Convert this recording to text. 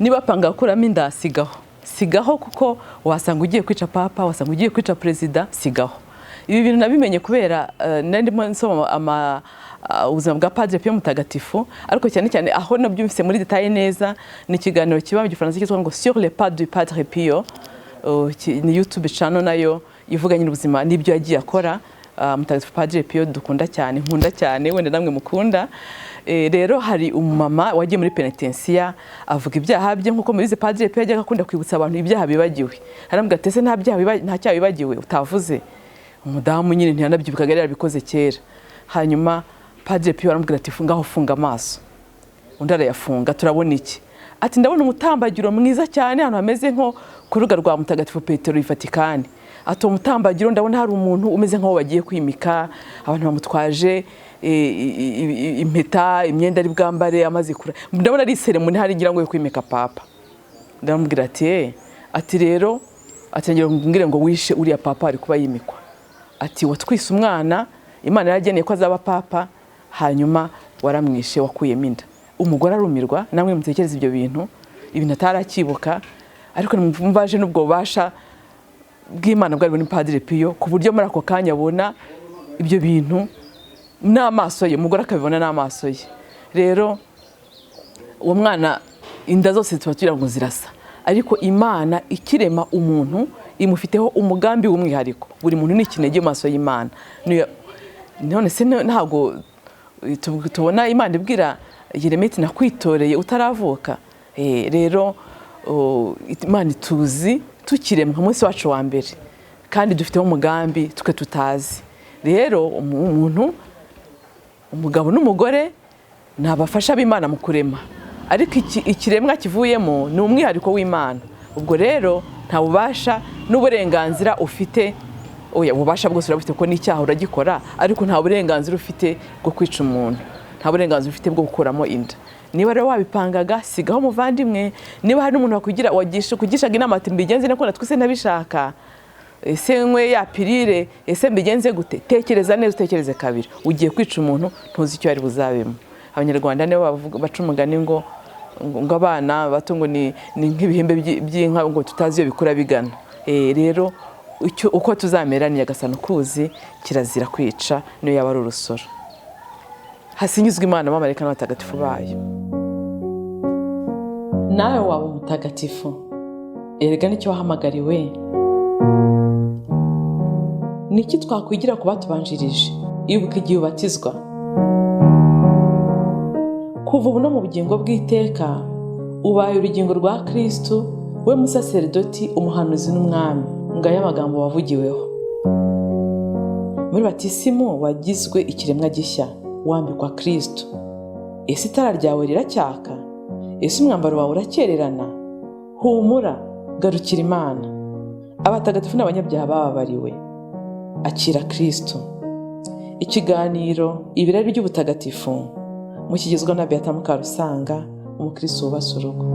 Niba panga gukuramo inda, sigaho, sigaho, kuko wasanga ugiye kwica papa, wasanga ugiye kwica perezida. Sigaho. Ibi bintu nabimenye kubera nari ndimo nsoma ubuzima bwa Padre Pio Mutagatifu, ariko cyane cyane aho nabyumvise muri détail neza ni ikiganiro kiba mu Gifaransa cyitwa ngo "Sur les pas du Padre Pio". Ni YouTube channel nayo ivuga nyine ubuzima n'ibyo yagiye akora, Mutagatifu Padre Pio dukunda cyane, nkunda cyane, wenda namwe mukunda. Rero hari umumama wagiye muri penetensiya, avuga ibyaha bye. Nk'uko mubizi, Padre Pio yajyaga akunda kwibutsa abantu ibyaha bibagiwe. Aramubwira ati: "Ese nta byaha nta cyaha wibagiwe utavuze?" Umudamu nyine ntiyanabyibukaga, yari yarabikoze kera. Hanyuma Padre Pio aramubwira ati: "Ngaho funga amaso." Undi arayafunga. "Turabona iki?" Ati: "Ndabona umutambagiro mwiza cyane, ahantu hameze nko ku rubuga rwa Mutagatifu Petero i Vatikani." Ati: "Uwo mutambagiro ndabona hari umuntu umeze nk'aho bagiye kwimika, abantu bamutwaje impeta, imyenda ari bwambare amaze kura. Ndabona ari cérémonie, hari ngira ngo yo kwimika papa." Ndamubwira ati: "Eh." Ati: "Rero," ati, "ngira ngo mbwire ngo wishe uriya papa ari kuba yimikwa." Ati: "Watwise umwana Imana yarageneye ko azaba papa, hanyuma waramwishe, wakuyemo inda." Umugore arumirwa. Namwe mutekereze ibyo bintu, ibintu atarakibuka, ariko nimbaje n'ubwo bubasha bw'Imana bwari muri Padre Pio, ku buryo muri ako kanya abona ibyo bintu n'amaso ye, umugore akabibona n'amaso ye. Rero uwo mwana, inda zose tuba tugira ngo zirasa, ariko Imana ikirema umuntu imufiteho umugambi w'umwihariko. Buri muntu ni ikinege mu maso y'Imana. None se ntabwo tubona Imana ibwira Yeremiya iti: "Nakwitoreye utaravuka"? Rero Imana ituzi tukiremwa umunsi wacu wa mbere, kandi dufiteho umugambi twe tutazi. Rero umuntu, umugabo n'umugore, ni abafasha b'Imana mu kurema, ariko ikiremwa kivuyemo ni umwihariko w'Imana. Ubwo rero nta bubasha n'uburenganzira ufite. Oya, ububasha bwose urabufite kuko n'icyaha uragikora, ariko nta burenganzira ufite bwo kwica umuntu, nta burenganzira ufite bwo gukuramo inda. Niba rero wabipangaga, sigaho umuvandimwe. Niba hari n'umuntu wakugira wagisha kugishaga inama ati: "Mbigenze nako natwise ntabishaka, ese nkwe ya pilule, ese mbigenze gute?" Tekereza neza, utekereze kabiri. Ugiye kwica umuntu, ntuzi icyo ari buzabemo. Abanyarwanda nibo baca umugani ngo abana bato ngo ni nk'ibihembe by'inka, ngo tutazi iyo bikura bigana. Rero uko tuzamera ni Nyagasani ukuzi. Kirazira kwica, niyo yaba ari urusoro. Hasingizwe Imana, abamarayika n'abatagatifu bayo. Nawe waba umutagatifu, erega nicyo wahamagariwe. Ni iki twakwigira ku batubanjirije? Ibuka igihe ubatizwa. Kuva ubu no mu bugingo bw'iteka, ubaye urugingo rwa Kristu, we musaseridoti, umuhanuzi n'umwami. Ngayo amagambo wavugiweho muri batisimu. Wagizwe ikiremwa gishya, wambikwa Kristu. Ese itara ryawe riracyaka? Ese umwambaro wawe urakererana? Humura, garukira Imana. Abatagatifu n'abanyabyaha bababariwe. Akira Kristu. Ikiganiro Ibirari by'Ubutagatifu mukigezwa na Beata Mukarusanga, umukristo wubatse urugo.